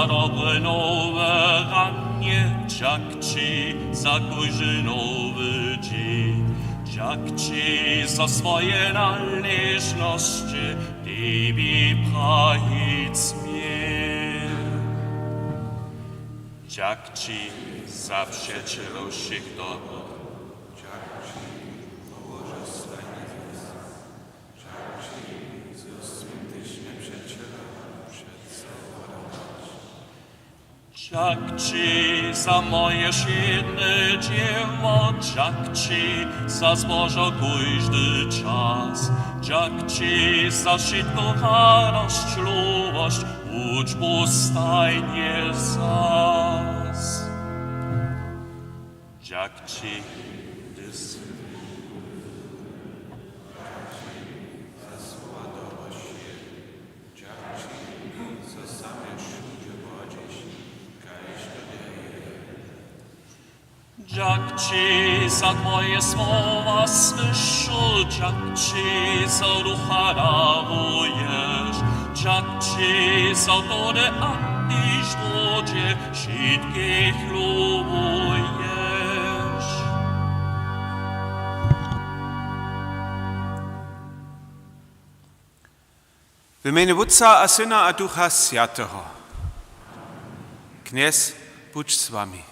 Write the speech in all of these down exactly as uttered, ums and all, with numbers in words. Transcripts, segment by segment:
Za dobre nowe ranje, dźak ći za kóždy nowy dźeń, dźak ći za swoje naležnosće, tebi prajic směr. Dźak ći za přećelow wšěch dobrych. Dźak ći, o Božo, stajnje za nas. Dźak ći, zo směm tež njepřećela před sebom wodować. Dźak ći za moje wšědne dźěło, dźak ći za zbožo kóždy čas, dźak ći za wšitku radosć, čluwosć, wučbu stajnje zas. Dźak ći, hdyž sy za słowa dorošće. Dźak ći, zo same wšudźe wodźiš, kaž to derje je. Dźak ći za twoje słowa słyšu, dźak ći zo ducha daruješ, dźak ći zo tode a tež tode wšitkich lubuješ. W mjenje Wótca a Syna a Ducha Swjateho. Knjez budź z wami.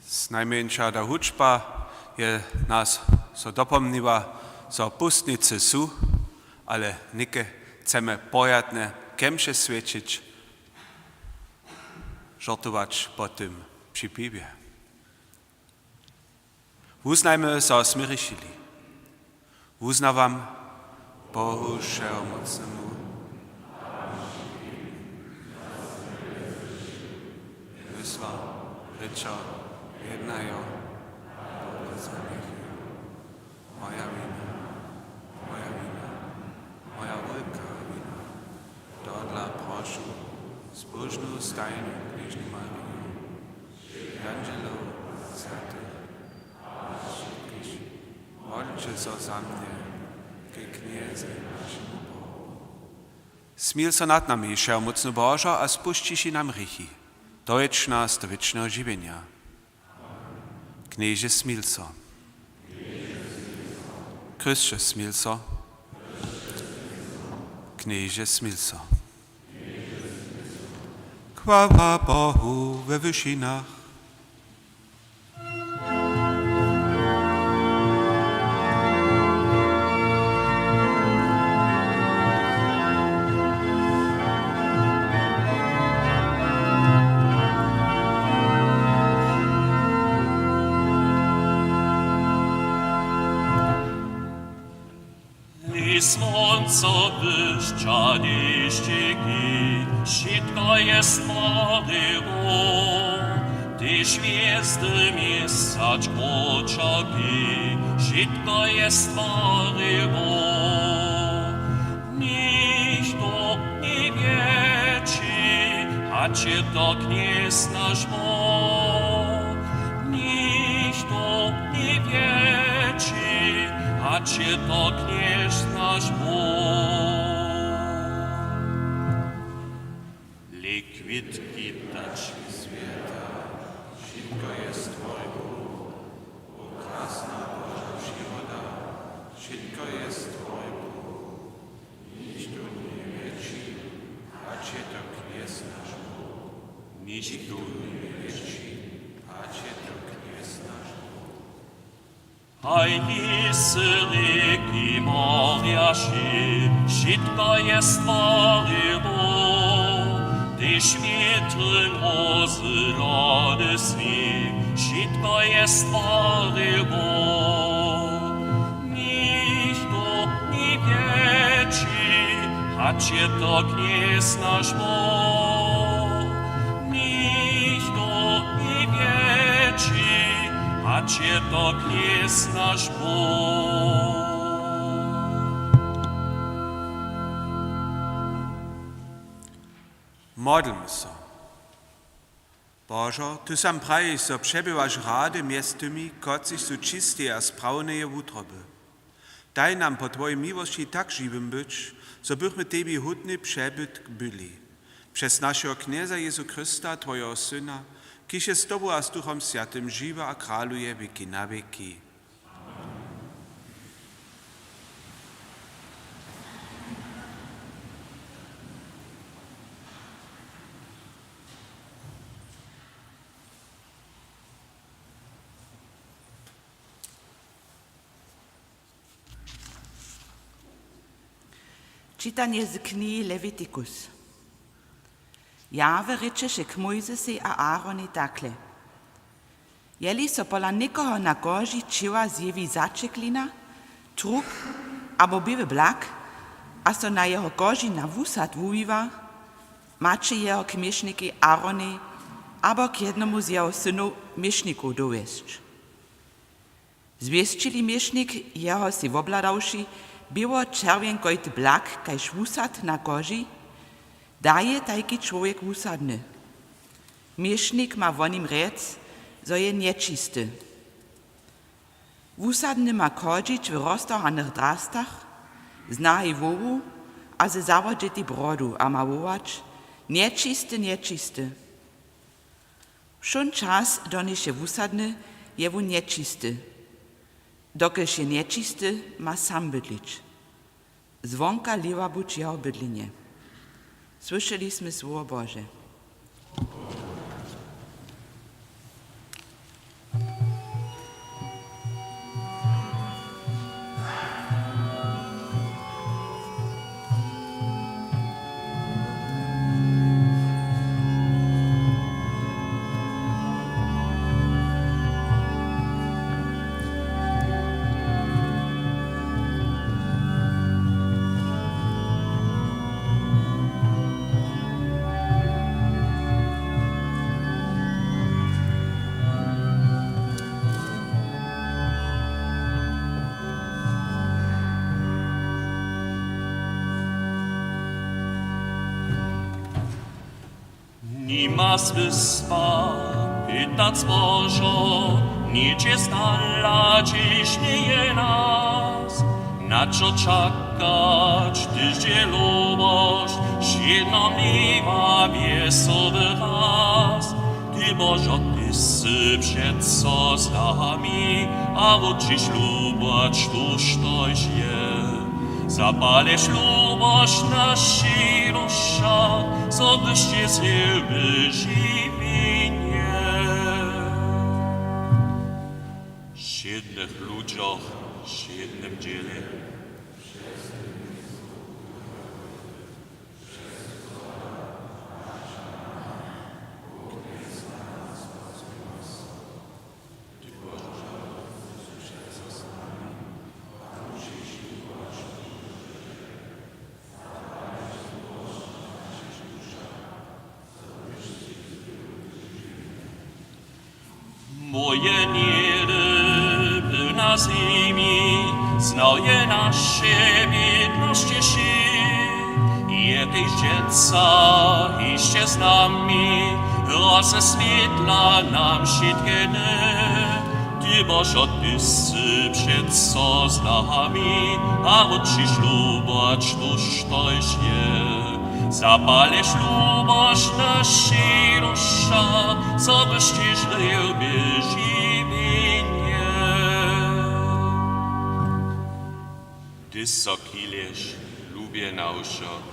Znajmjeńša ta hudźba je nas so dopomniła, zo pustnicy su, ale něke chcemy porjadnje kemše swjećić, žortować po tym připiwje. Wuznajmy, zo smy hrěšili. Wuznawam Bohu Wšehomócnemu, mysłał, rěčał, jednajo, moja wina, moja wina, moja wulka wina. Tohodla prošu zbóžnu stajnu knježnu Mariju, jandźelow, swjatych, wšitkiž, modlće so za mnje ke Knjezej, našemu Bohu. Smil so nad nami, wšehomócny Božo, a spušćiši nam hrěchi, dowjedź nas do wěčneho žiwjenja. Knježe, smil so. Chrysće, smil so. Knježe, smil so. Chwała Bohu we wyšinach. Słónco, dešć a dešćiki, wšitko je stworiło. Tež hwězdy, měsac, kročaki, wšitko je stworiło. Nichtó njewětši, hač je to Knjez naš Bóh. Nichtó njewětši, hač je to Knjez naš Bóh. Le kwětki ptački swěta, wšitko je z twojich ruk. O krasna Boža přiroda, wšitko je z twojich ruk. Nichtó njewětši, hač je to Knjez naš Bóh. Nichtó njewětši, hač je to Knjez naš Bóh. Haj, lěsy, rěki, morja, wšitko je stworiło. Tež wětry, mrozy, lody, sniń, wšitko je stworiło. Nichtó njewětši, hač je to Knjez naš Bóh. Nichtó njewětši, hač je to Knjez naš Bóh. Modlmy so. Božo, ty sam prajiš, zo přebywaš rady mjez tymi, kotřiž su čistej a sprawneje wutroby. Daj nam po twojej miłosći tak žiwym być, zo bychmy tebi hódny přebytk byli. Přez našeho Knjeza Jezu Chrysta, twojeho Syna, kiž je z tobu a z Duchom Swjatym žiwy a kraluje wěki na wěki. Čitanje z knihi Lewitikus. Jahwe rěčeše k Mojzesej a Aaronjej takle: Jeli so pola někoho na koži ćěła zjewi začeklina, trup abo běły blak a so na jeho koži na wusad wuwiwa, maće jeho k měšnikej Aaronjej abo k jednomu z jeho synow měšnikow dowjesć. Zwěsćili měšnik, jeho sej wobhladawši běło-čerwjenkojty blak kaž wusad na koži, da je tajki čłowjek wusadny. Měšnik ma wo nim rjec, zo je nječisty. Wusadny ma chodźić w roztorhanych drastach, z nahej hłowu a ze zawodźetej brodu a ma wołać: Nječisty, nječisty. Wšón čas, donež je wusadny, je wón nječisty. Dokelž je nječisty, ma sam bydlić. Zwonka lěhwa być jeho bydlenje. Słyšeli smy słowo Bože. Nima zmysła pytac Božo, nihdźe znaješ, hdźež njeje nas. Na čo čakać, hdyž je lubosć, wšědno měła wjesoły raz. Ty, Božo, ty sy přeco z nami a wučiš lubosć tu, štož je. Zapaleš lubosć našej duša, zo byš sće zjewili žiwjenje. Wšědnych ludźoch, wšědnym dźěle. Moje njedy był na zemi, znał je naše bědnosće wšě. Je tež dźensa hišće z nami, rozeswětla nam wšitke dny. Ty, Božo, ty sy přeco z nami a wučiš lubosć tu, štož je. Zapaleš lubosć našej duša, zo byš sće zjewili žiwjenje. Ty so chileš, lubje nawšo.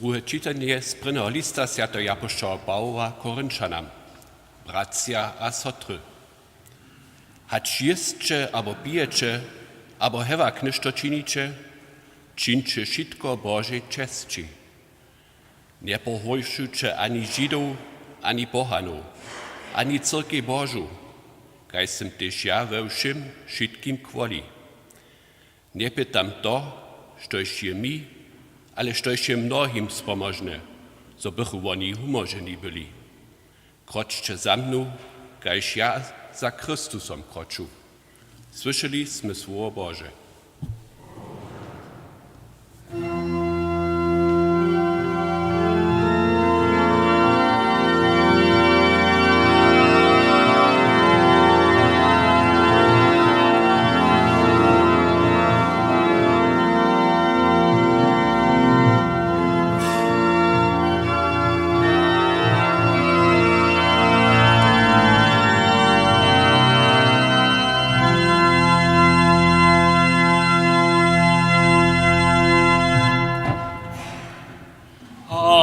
Druhe čitanje z prěnjeho lista swjateho apoštoła Pawoła Korinćanam. Bratřa a sotry, hač jěsće abo pijeće, abo hewak něšto činiće, čińće wšitko Božej česći. Njepohoršujće ani Židow, ani pohanow, ani cyrkej Božu. Kaž sym tež ja we wšěm wšitkim kwoli. Njepytam to, štož je mi, ale štož je mnohim spomožne, zo bychu woni wumóženi byli. Kročće za mnu, kaž ja za Chrystusom kroču. Słyšeli smy słowo Bože.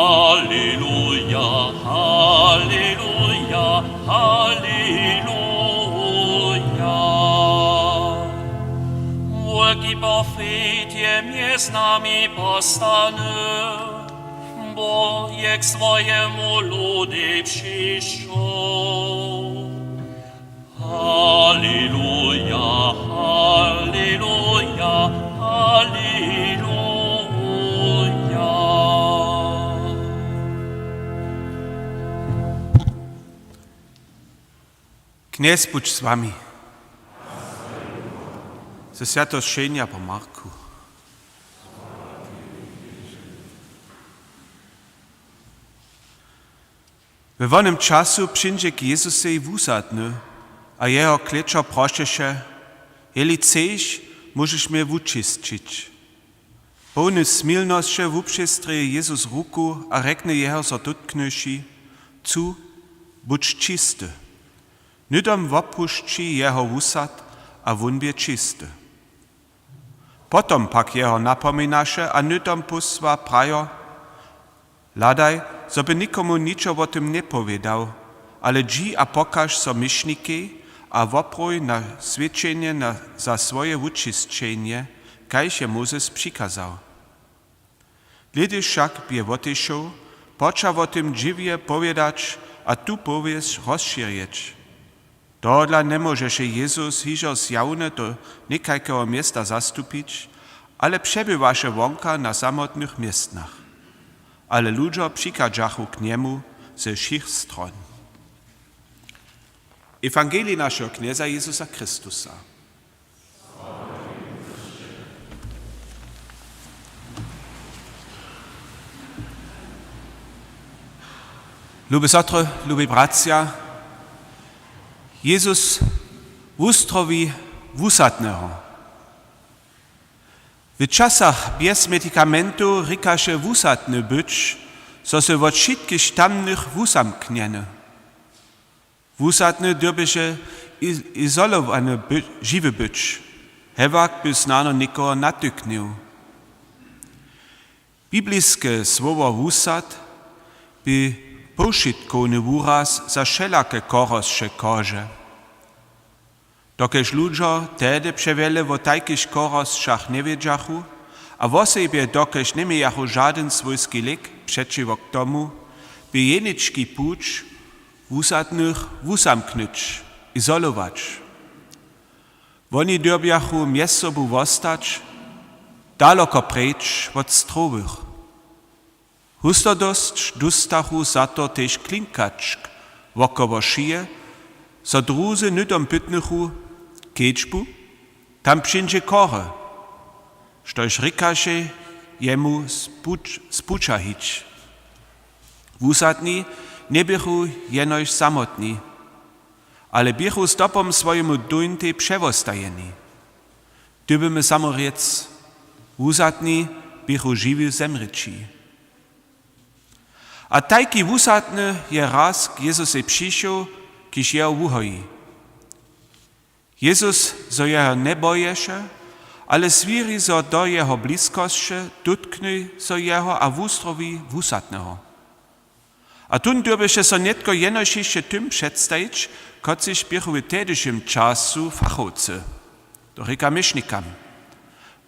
Halleluja, halleluja, halleluja. Wulki profet je mjez nami postany, bo je k swojemu ludej přišoł. Halleluja, halleluja, halleluja. Knjez budź z wami. Ze swjatosćenja po Marku. We wonym času přińdźe k Jezusej wusadny a jeho klečo prošeše: „Jeli chceš, móžeš mje wučisćić.“ Połny smilnosće wupřestrěje Jezus ruku a rjekny jeho so dótknyši: „Chcu, budź čisty.“ Hnydom wopušći jeho wusad a wón bě čisty. Potom pak jeho napominaše a hnydom pósła prajo: „Hladaj, zo by nikomu ničo wo tym njepowědał, ale dźi a pokaž so měšnikej a woproj na swědčenje na, za swoje wučisćenje, kaž je Mózes přikazał.“ Lědej wšak bě wotešoł, poča wo tym dźiwje powědać a tu powěsć rozšěrjeć. Tohodla njemóžeše Jezus hižo zjawne do někajkeho města zastupić, ale přebywaše wonka na samotnych městnach. Ale ludźo přichadźachu k njemu ze wšěch stron. Ewangelij našeho Knjeza Jezusa Chrystusa. Lube sotry, lubi bratřa, Jezus wuzdrowi wusadneho. W časach bjez medikamentow rěkaše wusadny być, zo sy wot wšitkich tamnych wuzamknjeny. Wusadny dyrbješe i-, izolowany by-, žiwy być, hewak by snano někoho natyknył. Bibliske słowo wusad bě powšitkowny wuraz za wšelake chorosće kože. Dokelž ludźo tehdy přewjele wo tajkich chorosćach njewědźachu a wosebje dokelž njemějachu žadyn swójski lěk přećiwo k tomu, bě jenički puć wusadnych wuzamknyć, izolować. Woni dyrbjachu mjez sobu wostać, daloko preč wot strowych. Hustodosć dóstachu za to tež klinkačk wokoło šije, zo druzy hnydom pytnychu: „Kedźbu, tam přińdźe chory, štož rěkaše jemu z puć-, z puća hić?“ Wusadni njeběchu jenož samotni, ale běchu stopom swojemu dóńtej přewostajeni. Dyrbymy samo rjec, wusadni běchu žiwi zemrěći. A tajki wusadny je raz k Jezusej přišoł, kiž jeho wuhoji. Jezus so jeho njeboješe, ale zwěri so do jeho bliskosće, dótkny so jeho a wuzdrowi wusadneho. A tón dyrbješe so nětko jenož hišće tym předstajić, kotřiž běchu w tehdyšim času fachowcy, to rěka měšnikam.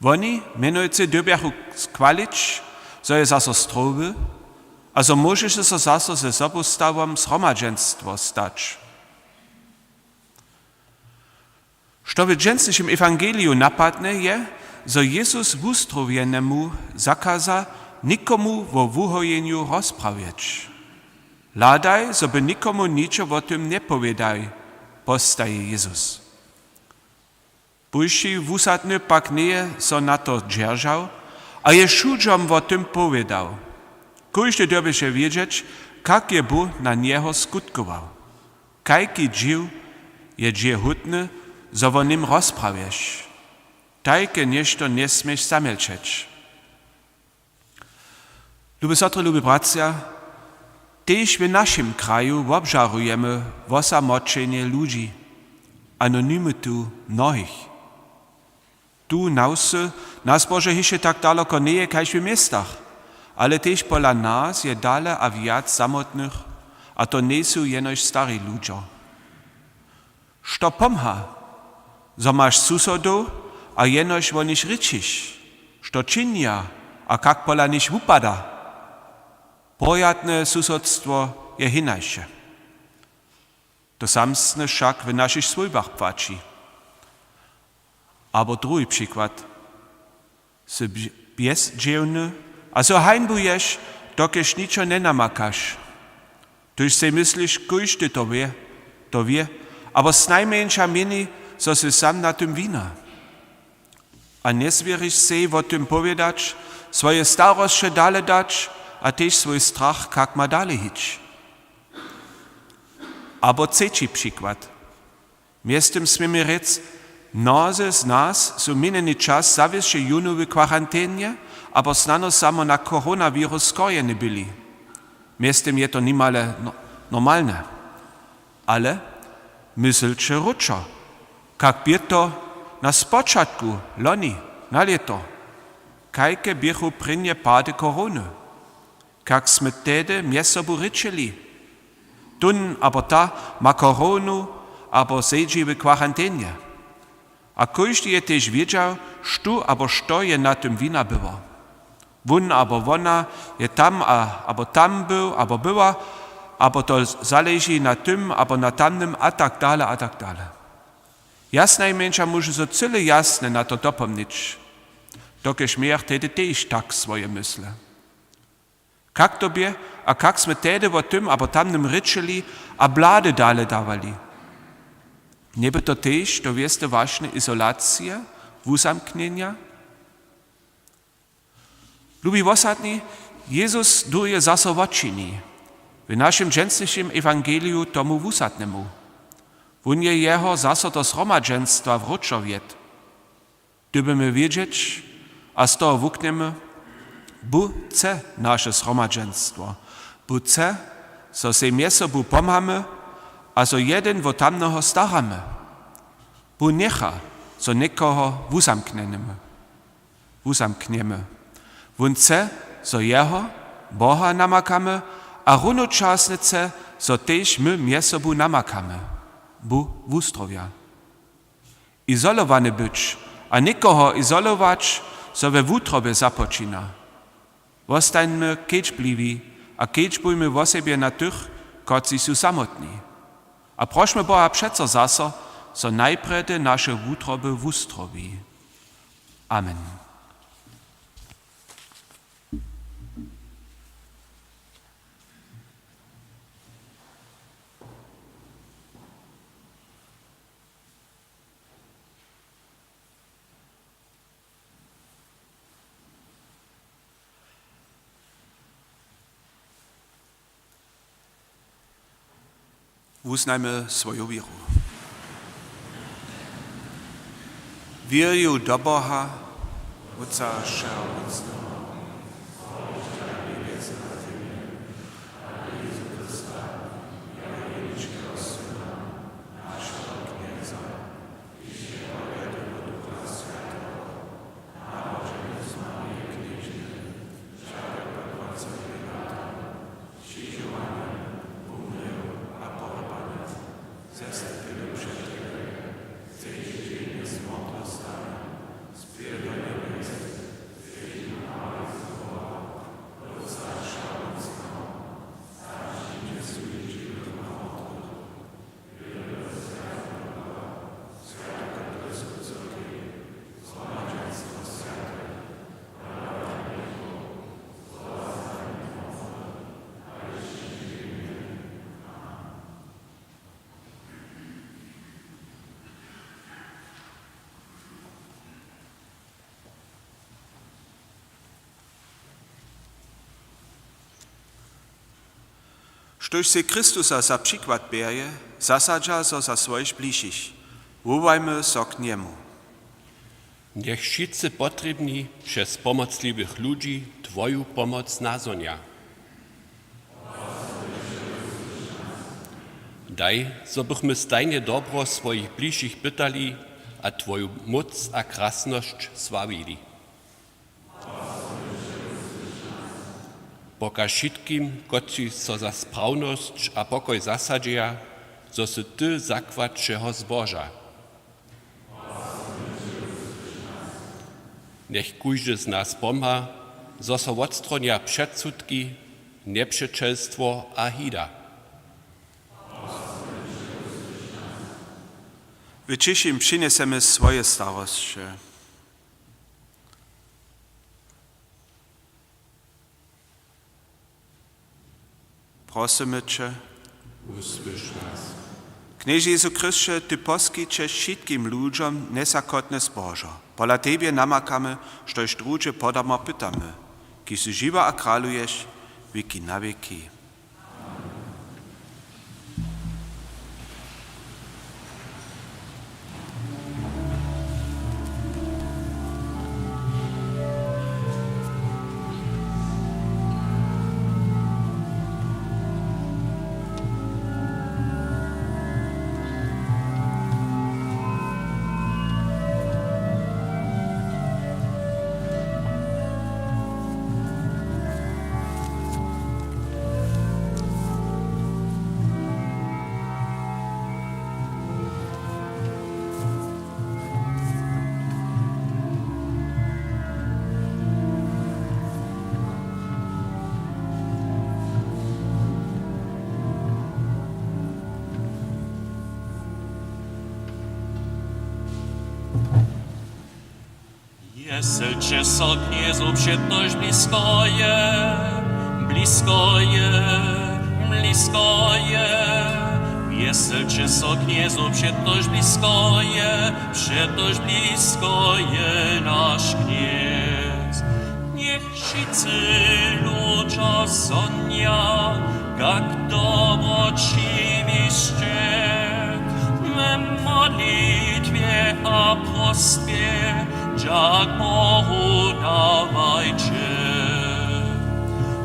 Woni mjenujcy dyrbjachu schwalić, zo je zaso strowy a zo móžeše so zaso ze sobustawom zhromadźenstwo stać. Što w dźensnišim ewangeliju napadnje, je, zo Jezus wustrowjenemu zakaza, nikomu wo wuhojenju rozprawjeć. Hladaj, zo by nikomu ničo wo tym njepowědaj, postaji Jezus. Bywši wusadny pak njeje so na to dźeržał a je wšudźom wo tym powědał. Kóždy dyrbješe wědźeć, kak je Bóh na njeho skutkował. Kajki dźiw je dźě hódny, zo wo nim rozprawješ. Tajke něšto njesměš zamjelčeć. Lube sotry, lubi bratřa, tež w našim kraju wobžarujemy wosamoćenje ludźi, anonymitu mnohich. Tu na wsy nas Bože hišće tak daloko njeje kaž w městach, ale tež pola nas je dale a wjac samotnych, a to njejsu jenož stari ludźo. Što pomha, zo maš susodow a jenož wo nich rěčiš, što činja a kak pola nich wupada? Porjadne susodstwo je hinaše. To samsne wšak w našich swójbach płaći. Abo druhi přikład. Sy bj-, bjezdźěłny a so hańbuješ, dokelž ničo njenamakaš. Hdyž sej mysliš, kóždy to wě, to wě, abo snajmjeńša měni, zo sy sam na tym wina. A njezwěriš sej wo tym powědać, swoje starosće dale dać a tež swój strach, kak ma dale hić. Abo třeći přikład. Mjeztym směmy rjec, mnozy z nas su minjeny čas zawěsće jónu w kwarantenje, abo snano samo na koronawirus skorjeny byli. Mjeztym je to nimale no-, normalne. Ale myslće wróćo, kak bě to na spočatku loni, na lěto? Kajke běchu prěnje pady korony? Kak smy tehdy mjez sobu rěčeli? Tón abo ta ma koronu abo sedźi w kwarantenje. A kóždy je tež wědźał, štó abo što je na tym wina było. Wón abo wona je tam a, abo tam był abo była, abo to zaleži na tym abo na tamnym a tak dale a tak dale. Ja snajmjeńša móžu so cyle jasnje na to dopomnić, dokelž mějach tehdy tež tak swoje mysle. Kak to bě a kak smy tehdy wo tym abo tamnym rěčeli a blady dale dawali? Njebě to tež do wěste wašnje izolacije, wuzamknjenja? Lubi wosadni, Jezus durje zaso wočini w našim dźensnišim ewangeliju tomu wusadnemu. Wón je jeho zaso do zhromadźenstwa wróćo wjedł. Dyrbimy wědźeć a z toho wuknjemy, Bóh chce naše zhromadźenstwo. Bóh chce, zo sej mjez sobu pomhamy a zo jedyn wo tamneho staramy. Bóh njecha, zo někoho wuzamknjemy. Wuzamknjemy. Wón chce, zo jeho, Boha, namakamy a runočasnje chce, zo tež my mjez sobu namakamy. Bóh wustrowja. Izolowany być a někoho izolować, zo we wutrobje započina. Wostańmy kedźbliwi a kedźbujmy wosebje na tych, kotřiž su samotni. A prošmy Boha přeco zaso, zo najprjedy naše wutroby wustrowi. Amen. Wuznajmy swoju wěru. Wěrju do Boha, Wótca wšehomócneho. Štož sej Chrystusa za přikład bjerje, zasadźa so za swojich bližich. Wołajmy so k njemu. Njech wšitcy potrěbni přez pomocliwych ludźi twoju pomoc nazhonja. Daj, zo bychmy stajnje dobro swojich bližich pytali a twoju móc a krasnosć sławili. Pokaž wšitkim, kotřiž so za sprawnosć a pokoj zasadźeja, zo sy ty zakład wšeho zboža. Njech kóždy z nas pomha, zo so wotstronja předsudki, njepřećelstwo a hida. W ćichim přinjesemy swoje starosće. Prosymy će, wusłyš nas. Knježe Jezu Chrysće, ty poskićeš wšitkim ludźom njezakotne zbožo. Pola tebje namakamy, štož druhdźe podarmo pytamy, kiž sy žiwy a kraluješ wěki na wěki. Wjeselće so Knjezu, přetož blisko je, blisko je, blisko je. Wjeselće so Knjezu, přetož blisko je, přetož blisko je naš Knjez. Njech wšitcy ludźo zhonja, kak dobro činisće, we modlitwje a prostwje dźak Bohu dawajće.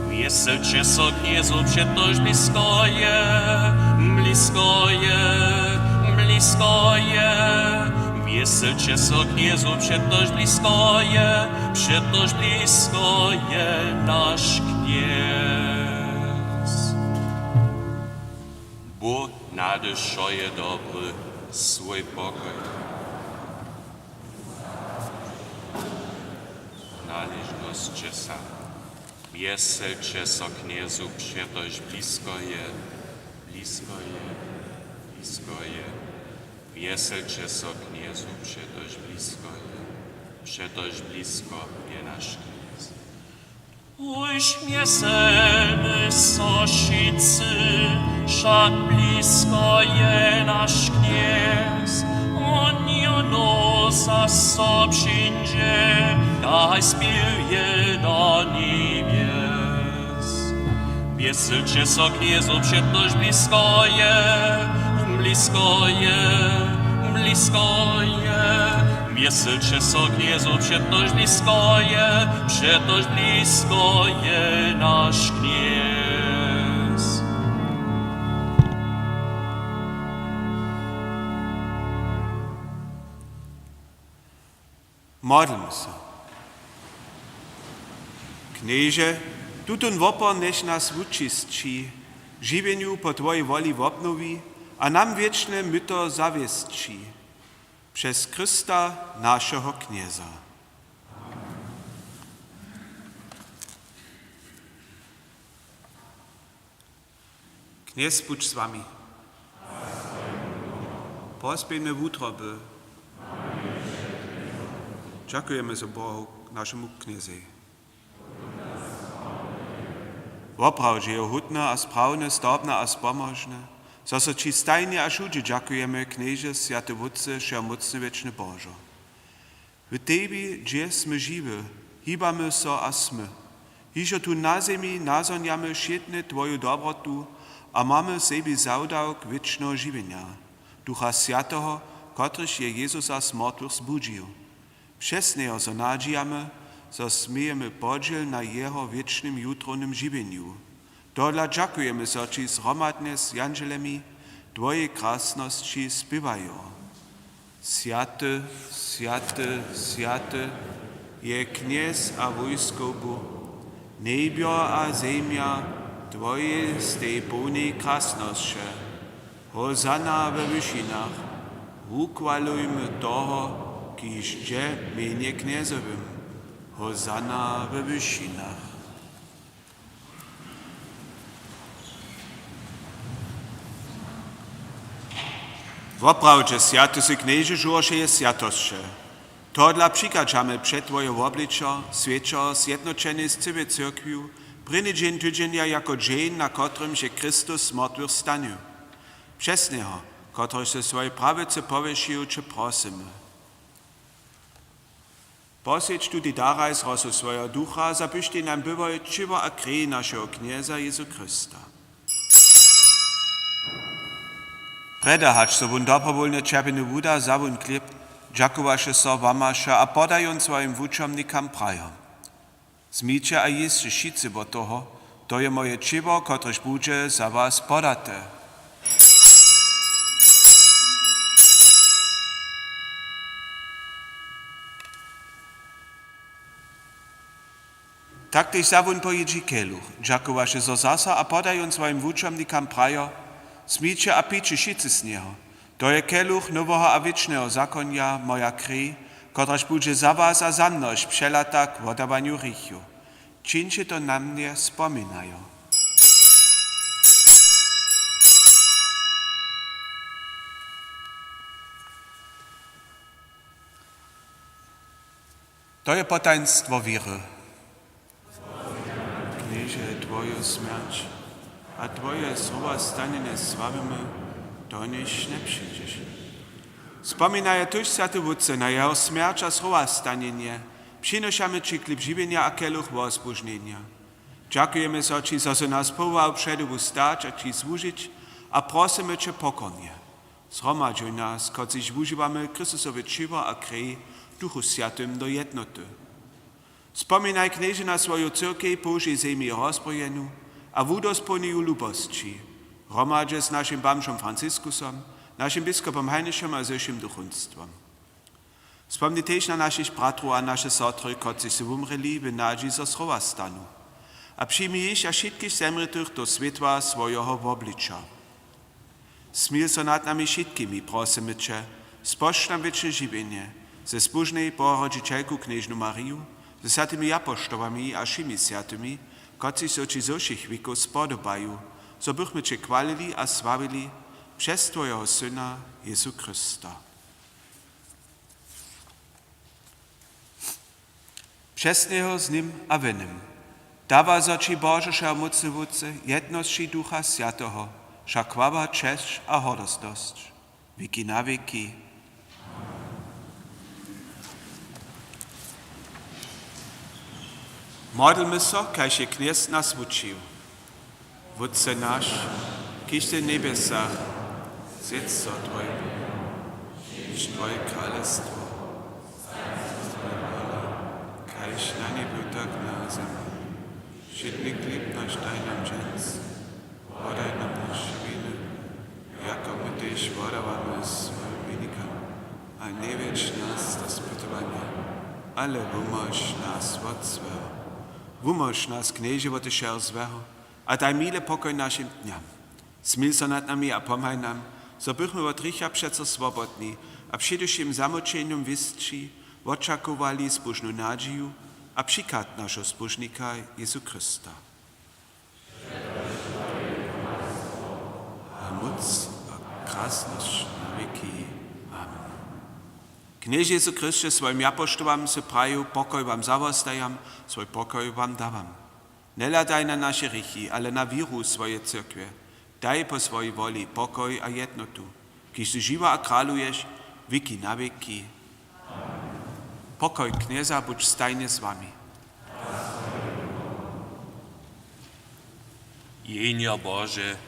Wjeselće so Knjezu, přetož blisko je, blisko je, blisko je. Wjeselće so Knjezu, přetož blisko je, přetož blisko je naš Knjez. Bóh na dušo je dobry, swój pokoj naležnosće sam. Wjeselće so Knjezu, přetož blisko je, blisko je, blisko je. Wjeselće so Knjezu, přetož blisko je, přetož blisko je naš Knjez. Ušmjeselmy so wšitcy, wšak blisko je naš Knjez. Won jónu zaso přińdźe, kaž spěwje do njebjes. Wjeselće so Knjezu, přetož blisko je, blisko je, blisko je. Wjeselće so Knjezu, přetož blisko je, přetož blisko je naš Knjez. Modlmy so. Knježe, tutón wopor njech nas wučisći, w žiwjenju po twojej woli wobnowi a nam wěčne myto zawěsći. Přez Chrysta, našeho Knjeza. Knjez budź z wami. Pozběhńmy wutroby. Dźakujemy so Bohu, našemu Knjezej. Woprawdźe je hódne a sprawne, zdobne a spomožne, zo so ći stajnje a wšudźe dźakujemy, Knježe, swjaty Wótče, wšehomócny, wěčny Božo. W tebi, hdźež smy žiwi, hibamy so a smy. Hižo tu na zemi nazhonjamy wšědnje twoju dobrotu A mamy w sebi zawdawk wěčneho žiwjenja, Ducha Swjateho, kotryž je Jezusa z mortwych zbudźił. Přez njeho so nadźijamy, zo smějemy podźěl na jeho wěčnym jutrownym žiwjenju. Tohodla dźakujemy so ći zhromadnje z jandźelemi twojej krasnosći spěwajo: Swjaty, swjaty, swjaty je Knjez a wójskow Bóh. Njebjo a zemja twojej stej połnej krasnosće. Hosanna we wyšinach. Wuchwalujmy toho, kiž dźe w mjenje Knjezowym. Hosanna we wyšinach. Woprawdźe swjaty sy, Knježe, žórło wšeje swjatosće. Tohodla přichadźamy před twoje wobličo, swjećo zjednoćeni z cyłej cyrkwju, prěni dźeń tydźenja jako dźeń, na kotrymž je Chrystus z mortwych stanył. Přez njeho, kotryž sy swojej prawicy powěšił, će prosymy: Poswjeć tutej daraj z rosu swojeho Ducha, zo byštej nam byłoj ćěło a krej našeho Knjeza Jezu Chrysta. Prjedy hač so wón dobrowólnje ćerpjenju wuda, wza wón chlěb, dźakowaše so, łamaše a poda jón swojim wučomnikam, prajo: Wzmiće a jěsće wšitcy wot toho, to je moje ćěło, kotrež budźe za was podate. Tak tež wza wón po jědźi keluch, dźakowaše so zaso a poda jón swojim wučomnikam, prajo: Wzmiće a pijće wšitcy z njeho, to je keluch noweho a wěčneho zakonja, moja krej, kotraž budźe za was a za mnohich přelata k wodawanju hrěchow. Čińće to na mnje spominajo. To je potajnstwo wěry. Knježe, twoju smjerć a twoje zrowastanjenje sławimy, doniž njepřińdźeš. Spominajo tuž, swjaty Wótče, na jeho smjerć a zrowastanjenje, přinošamy ći chlěb žiwjenja a keluch wozbóžnjenja. Dźakujemy so ći, zo sy nas powołał před tobu stać a ći słužić, a prosymy će pokornje: Zhromadźuj nas, kotřiž wužiwamy Chrystusowe ćěło a krej, w Duchu Swjatym do jednoty. Spominaj, Knježe, na swoju cyrkej po wšej zemi rozprójenu a wudospołnij ju w lubosći, hromadźe z našim bamžom Franciskusom, našim biskopom Heinrichom a ze wšěm duchowstwom. Spomni tež na našich bratrow a naše sotry, kotřiž su wumrěli w nadźiji, zo zrowastanu. A přijmi jich a wšitkich zemrětych do swětła swojeho wobliča. Smil so nad nami wšitkimi, prosymy će, spožč nam wěčne žiwjenje ze zbóžnej Bohorodźićelku knježnu Mariju, ze swjatymi japoštołami a wšěmi swjatymi, kotřiž so ći ze wšěch wěkow spodobaju, zo bychmy će chwalili a sławili přez twojeho Syna Jezu Chrysta. Přez njeho, z nim a w nim dawa so ći, Bože, wšehomócny Wótče, w jednoće Ducha Swjateho, wša chwała, česć a hordosć wěki na wěki. Modlmy so, kaž je Knjez nas wučił. Wótče naš, kiž sy w njebjesach, swjeć so twoje mjeno, přińdź twoje kralestwo, stań so twoja wola, kaž na njebju, tak na zemi. Wšědny chlěb naš daj nam dźens, wodaj nam naše winy, jako my tež wodawamy swojim winikam, a njewjedź nas do spytowanja, ale wumóž nas wot złeho. Wumóž nas, Knježe, wot wšeho złeho, a daj mile pokoj našim dnjam. Smil so nad nami a pomhaj nam, zo bychmy wot hrěcha přeco swobodni a před wšěm zamućenjom wěsći wočakowali zbóžnu nadźiju a přichad našeho Zbóžnika Jezu Chrysta. A móc a krasnosć na wěki. Amen. Knježe Jezu Chrysće, swojim japoštołam sy prajił: Pokoj wam zawostajam, swój pokoj wam dawam. Njehladaj na naše hrěchi, ale na wěru swojeje cyrkwje. Daj po swojej woli pokoj a jednotu, kiž sy žiwy a kraluješ wěki na wěki. Pokoj Knjeza budź stajnje z wami. Jehnjo Bože,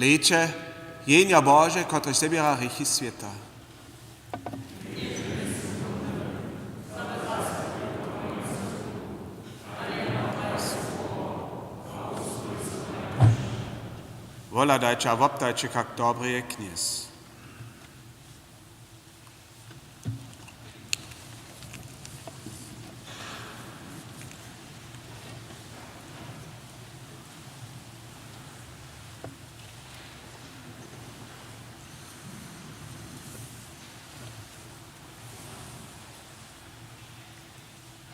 Hlejće, Jehnjo Bože, kotrež zběra hrěchi swěta. Wohladajće a woptajće, kak dobry je Knjez.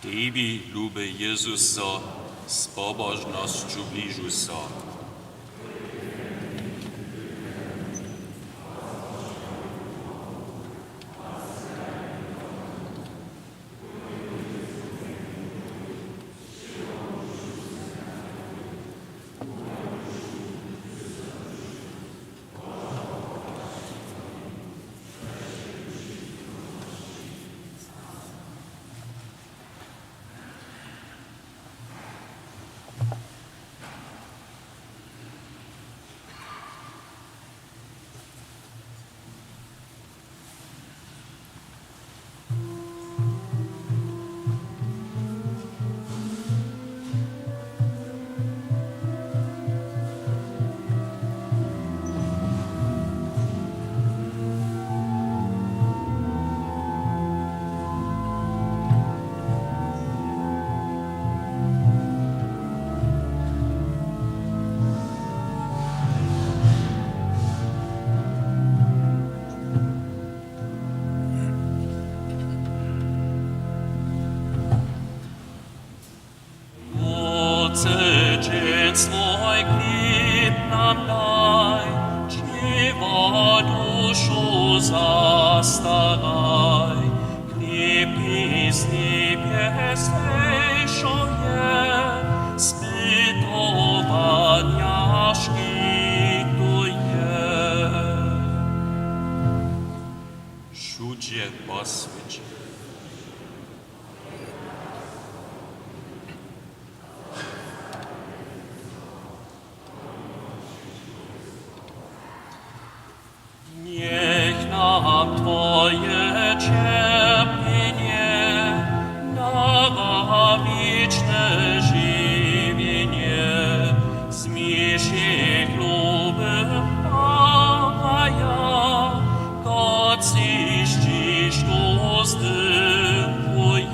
Tebi, luby Jězuso, z pobožnosću bližu so. Wótče, dźensa swój chlěb nam daj, dźiwo dušu zastaraj. Chlěb, kiž z njebjes zešoł je, spytowanja škituje. Wšudźe po swěće. Njech nam twoje ćerpjenje dawa wěčne žiwjenje, z mišich lubych Maryjo, kotřiž ći štož zdyrbuje.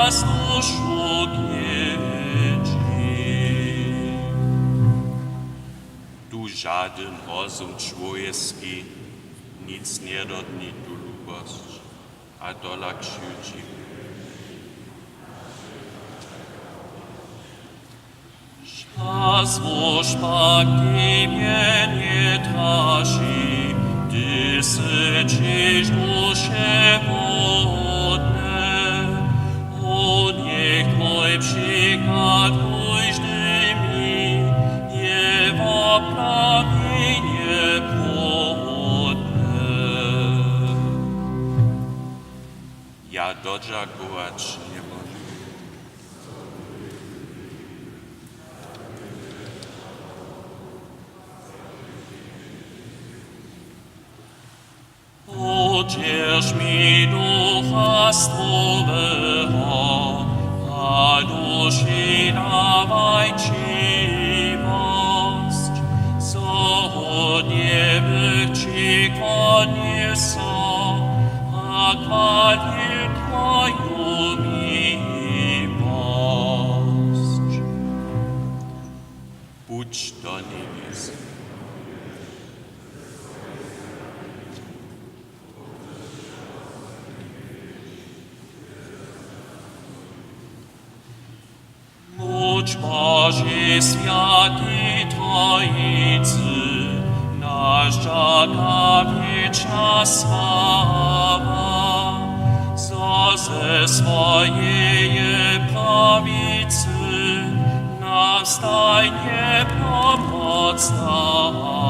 Nas dušu knědźi. Tu žadyn rozum čłowjecki nic njedodni tu lubosć, a tola křiwdźi. Złožba k Tebje njetraži, Ty sy ćež duše hłodny. Hoj, njech Twój přikład kóždej mi je woprawjenje płodny. Ja dodźakować njemóžu. Podźerž mi ducha zdroweho a duši dawaj ćiwosć, zo hodnje bych přichodnił so a chwalił Twoju miłosć. Budź do njebjes. Budź Božej swjatej Trojicy, naš dźak a wěčna sława, zo ze swojeje prawicy nam stajnje pomoc dawa.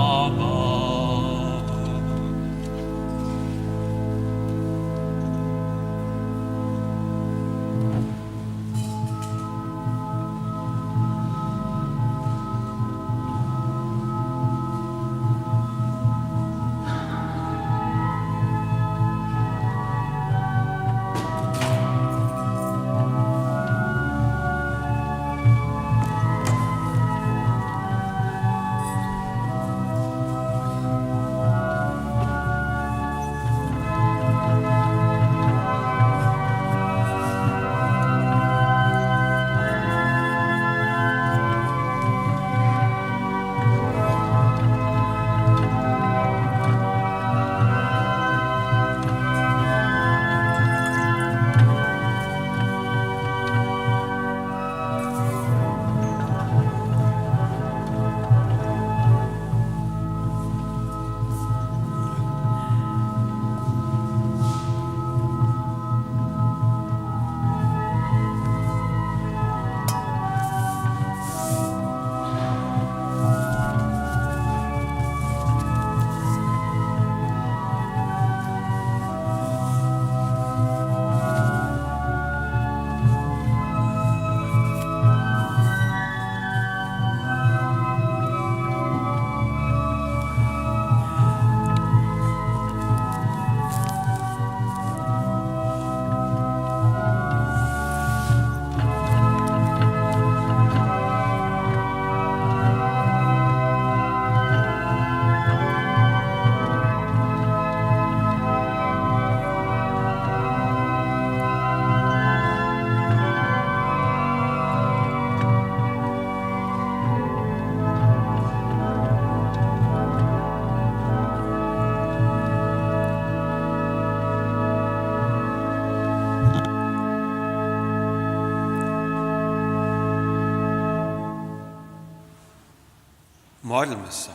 Modlmy so.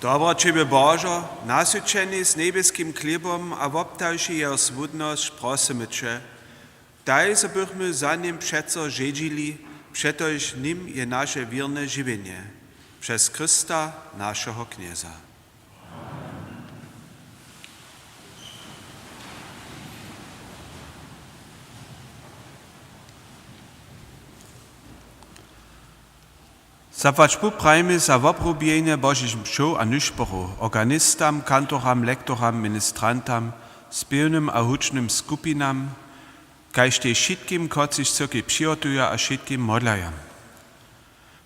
Dobroćiwy Božo, nasyćeni z njebjeskim chlěbom a wobtaši jeho słódnosć, prosymy će, daj, zo bychmy za nim přeco žedźili, přetož nim je naše wěrne žiwjenje. Přez Chrysta, našeho Knjeza. Zapłać Bóh prajimy za wobrubjenje Božich mšow a nyšporow organistam, kantoram, lektoram, ministrantam, spěwnym a hudźbnym skupinam, kaž tež wšitkim, kotřiž cyrkej přihotuja a wšitkim modlaja.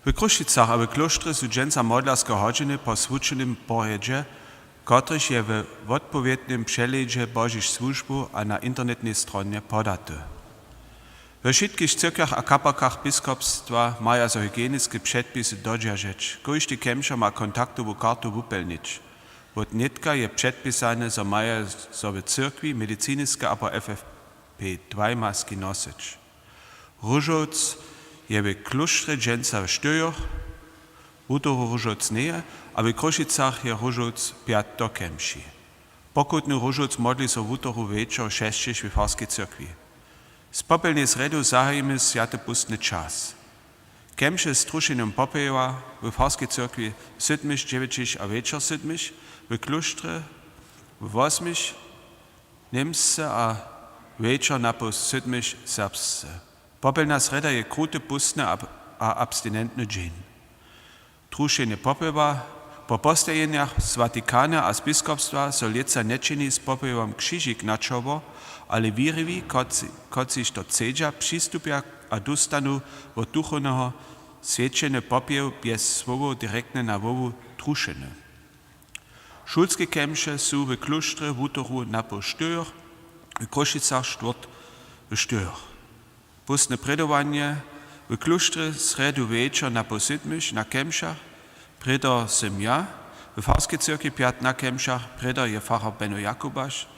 W Chrósćicach a w klóštrje su dźensa modlarske hodźiny po zwučenym porjedźe kotryž je we wotpowědnym přehlědźe Božich słužbow a na internetnej stronje podaty. We wšitkich cyrkwjach a kaplakach biskopstwa maja so hygieniske předpisy dodźeržeć. Kóždy kemšer ma kontaktowu kartu wupjelnić. Wot nětka je předpisane, zo maja so w cyrkwi, mediciniske abo F F P dwaj maski nosyć. Róžowc je w klóštrje dźensa w štyrjoch, wutoru Róžowc njeje, a w Chrósćicach je Róžowc pjatk do kemši. Pokutny Róžowc modli so wutoru wječor w šesćich w farskej cyrkwi. Z popjelnej srjedu zahajimy swjaty póstny čas. Kemše z trušenjom popjeła w farskej cyrkwi w sydmich, dźewjećich a wječor sydmich, w klóštrje w wosmich, němsce a wječor napoł sydmich serbsce. Popjelna srjeda je kruty póstny ab-, a abstinentny dźeń. Trušenje popjeła. Po postajenjach z Watikana a z biskopstwa so lětsa nječini z popjełom křižik na čoło, ale wěriwi, kotř-, kotřiž to chcedźa, přistupja a dóstanu wot duchowneho swjećeny popjeł bjez słowow direktnje na hłowu trušeny. Šulske kemše su w klóštrje wutoru napoł štyrjoch, w Chrósćicach štwórtk w štyrjoch. Póstne prědowanje w klóštrje srjedu wječor napoł sydmich na kemšach, prědo sym ja, w farskej cyrkwi pjatk na kemšach, prědo je farar Beno Jakubaš,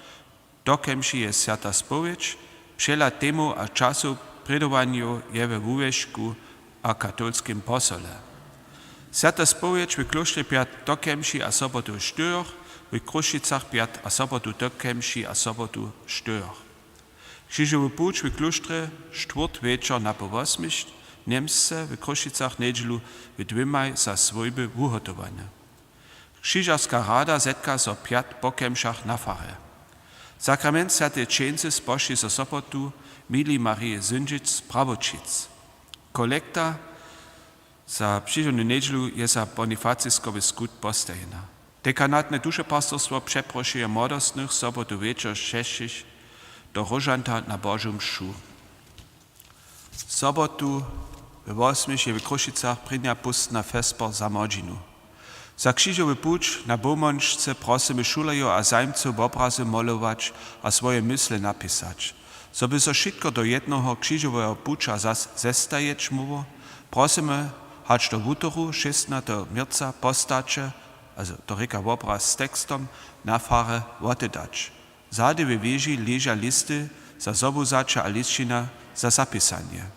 do kemši je swjata spowědź, přehlad temow a časow prědowanjow je we wuwěšku a katolskim posole. Swjata spowědź w klóštrje pjatk do kemši a sobotu w štyrjoch, w Chrósćicach pjatk a sobotu do kemši a sobotu w štyrjoch. Křižowy puć w klóštrje štwórtk wječor napoł wosmich, němsce w Chrósćicach njedźelu w dwěmaj za swójby wuhotowany. Křižerska rada zetka so pjatk po kemšach na farje. Sakrament swjateje křćeńcy spožči so sobotu Mili Marije Syndźic z Prawoćic. Kolekta za přichodnu njedźelu je za bonifaciskowy skut postajena. Dekanatne dušepastorstwo přeprošuje młodostnych sobotu wječor šesćich do Róžanta na Božu mšu. Sobotu we wosmich je w Chrósćicach prěnja póstna vesper za młodźinu. Za křižowy puć na Bowmónčce prosymy šulerjow a zajimcow wobrazy molować a swoje mysle napisać. Zo by so wšitko do jednoho křižoweho puća zas zestajeć móhło, prosymy hač do wutoru šěstnateho měrca postaće, a to rěka wobraz z tekstom, na farje wotedać. Zady we wěži leža listy za zobłuzaće a lisćina za zapisanje.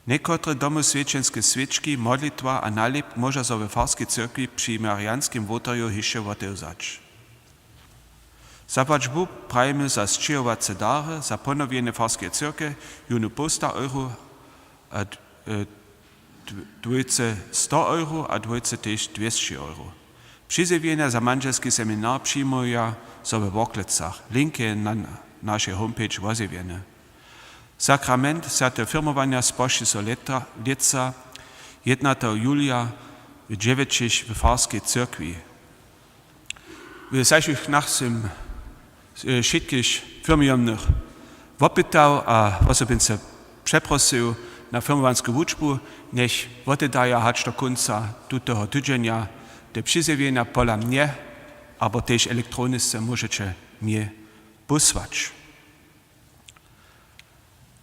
Někotre domoswjećenske swěčki, modlitwa a nalěpk móža so we farskej cyrkwi při marianskim wołtarju hišće wotewzać. Zapłać Bóh prajimy za sćěhowace dary, za ponowjenje farskeje cyrkje jónu połsta euro a d-, e, dw-, dwójce sto euro a dwójce tež dwěsći euro. Přizjewjenja za mandźelski seminar přijimuja so we Worklecach. Link je na n-, našej homepage wozjewjeny. Sakrament swjateho firmowanja spožči so lěta, lětsa jednateho julija w dźewjećich w farskej cyrkwi. W zašłych dnach sym, e, wšitkich firmujomnych wopytał a wosobince přeprosył na firmowansku wučbu, njech wotedaja hač do kónca tutoho tydźenja te přizjewjenja pola mnje abo tež elektronisce móžeće mje pósłać.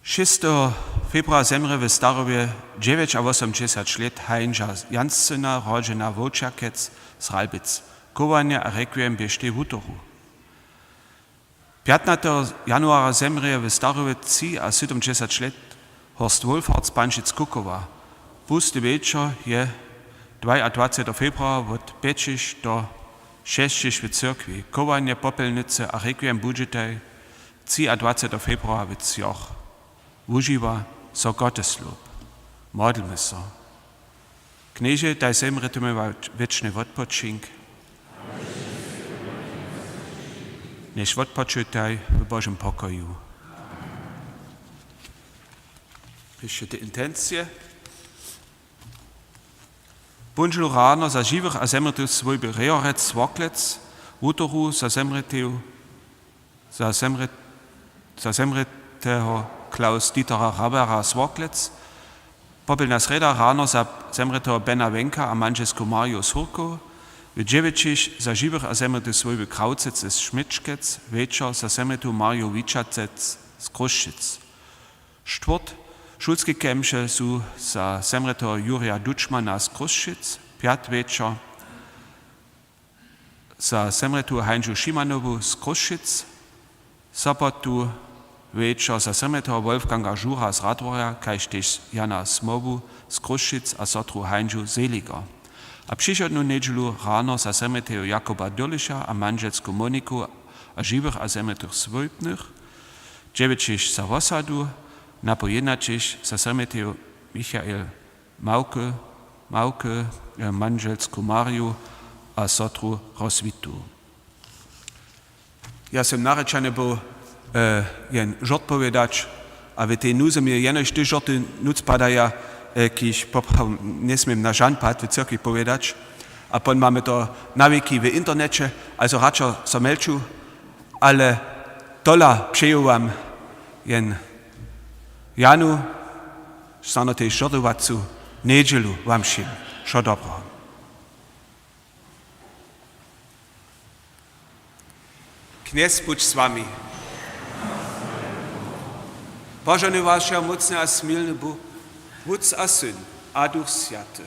Šesteho februara zemrě w starobje dźewjećawosomdźesać lět Hańža Janscyna, rodźena Wowčakec z Ralbic. Chowanje a rekwiem běštej wutoru. Pjatnateho januara zemrě w starobje třiasydomdźesać lět Horst Wohlfahrt z Pančic-Kukowa. Pusty wječor je dwajadwaceteho februara wot pjećich do šesćich w cyrkwi. Chowanje popjelnicy a rekwiem budźetej třiadwaceteho februara w třoch. Wužiwa so Gotteslob. Modlmy so. Knježe, daj zemrětym wa-, wěčny wotpočink. Njech wotpočutaj w Božim pokoju. Hišće te intencije. Póndźelu rano za žiwych a zemrětych swójby Rehorec z Worklec, wutoru za zemrětych, za zemrě-, za zemrěteho Klaus Dietera Rabera z Worklec, popjelna srjeda rano za zemrěteho Bena Wenka a mandźelsku Mariju z Hurkow, W dźewjećich za žiwych a zemrětych swójby Krawcec z Šměčkec, wječor za zemrětu Marju Wičacec z Chrósćic. Štwórtk, šulske kemše su za zemrěteho Jurja Dučmana z Chrósćic, pjatk wječor za zemrětu Hańžu Šimanowu z Chrósćic, sobotu wječor za zemrěteho Wolfganga Žura z Radworja, kaž tež Jana Smołwu z Chrósćic a sotru Hańžu Seliger. A přichodnu njedźelu rano za zemrěteho Jakuba Dürlicha a mandźelsku Moniku a žiwych a zemrětych swójbnych, dźewjećich za wosadu, napoł jědnaćich za zemrěteho Michael Małke, Małke, e, mandźelsku Marju a sotru Roswitu. Ja sym narěčany był, e, jen žort powědać, a w tej nuzy mje jenož ty žorty nutř padaja, e, kiž poprawom njesměm na žan pad w cyrkwi powědać. A pon mamy to na wiki w interneće, also radšo so mjelču, ale tola přeju wam jen Janu, snano tež žortowacu njedźelu wam wšěm. Wšo dobreho. Knjez budź z wami. Požohnuj was wšehomócny a smilny Bóh, Wótc a Syn a Duch Swjaty.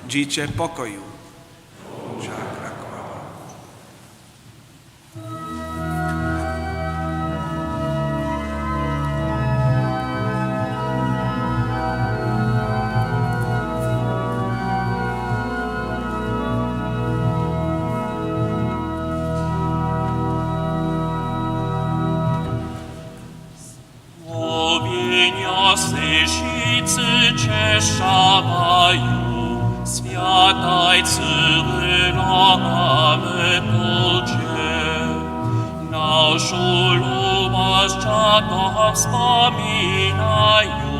Dźiće w pokoju. Žak a chwała. Mowjenja sej wšitcy češćawaju, swjataj Cyrilo a Metołdźe, našu lubosć a dom spominaju,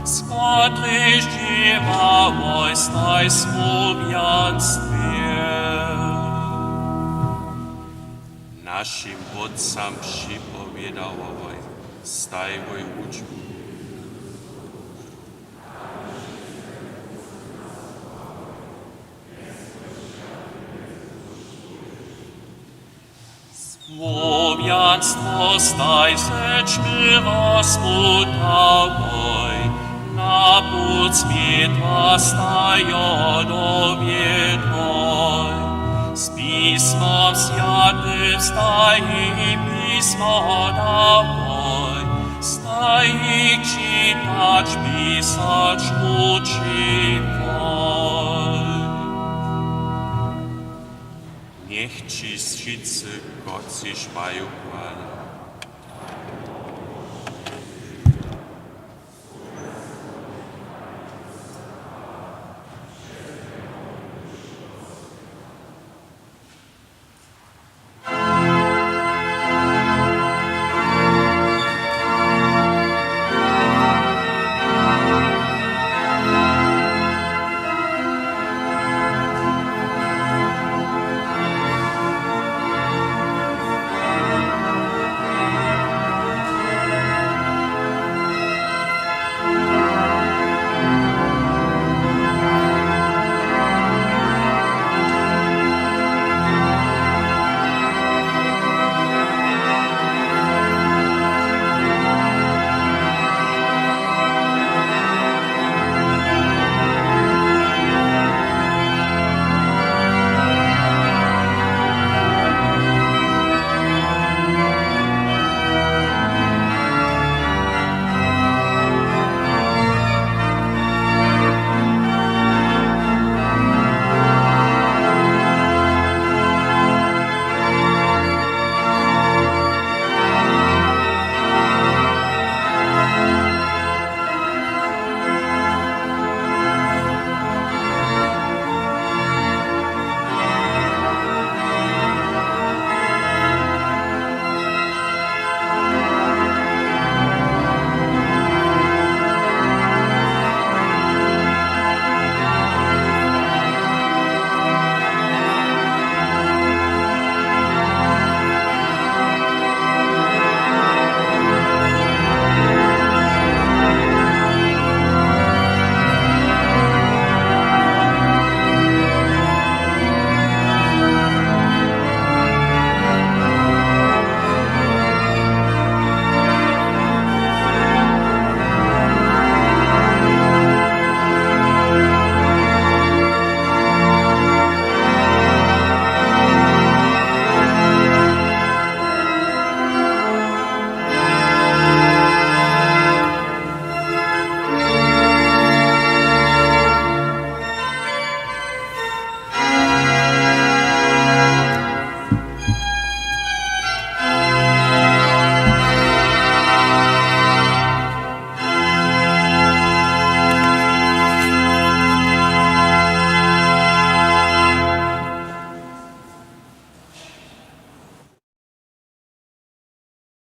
z kotrejž dźěłałoj staj w słowjanstwje. Našim wótcam připowědałoj, staj woj wučbu. Słowjanstwo staj ze ćmy rozputałoj, na pud swětła staj jo dowjedłoj. Z Pismom Swjatym staj jim pismo dałoj, staj jich čitać, pisać učiłoj. Njech ći wšitcy, kotřiž maju chwala,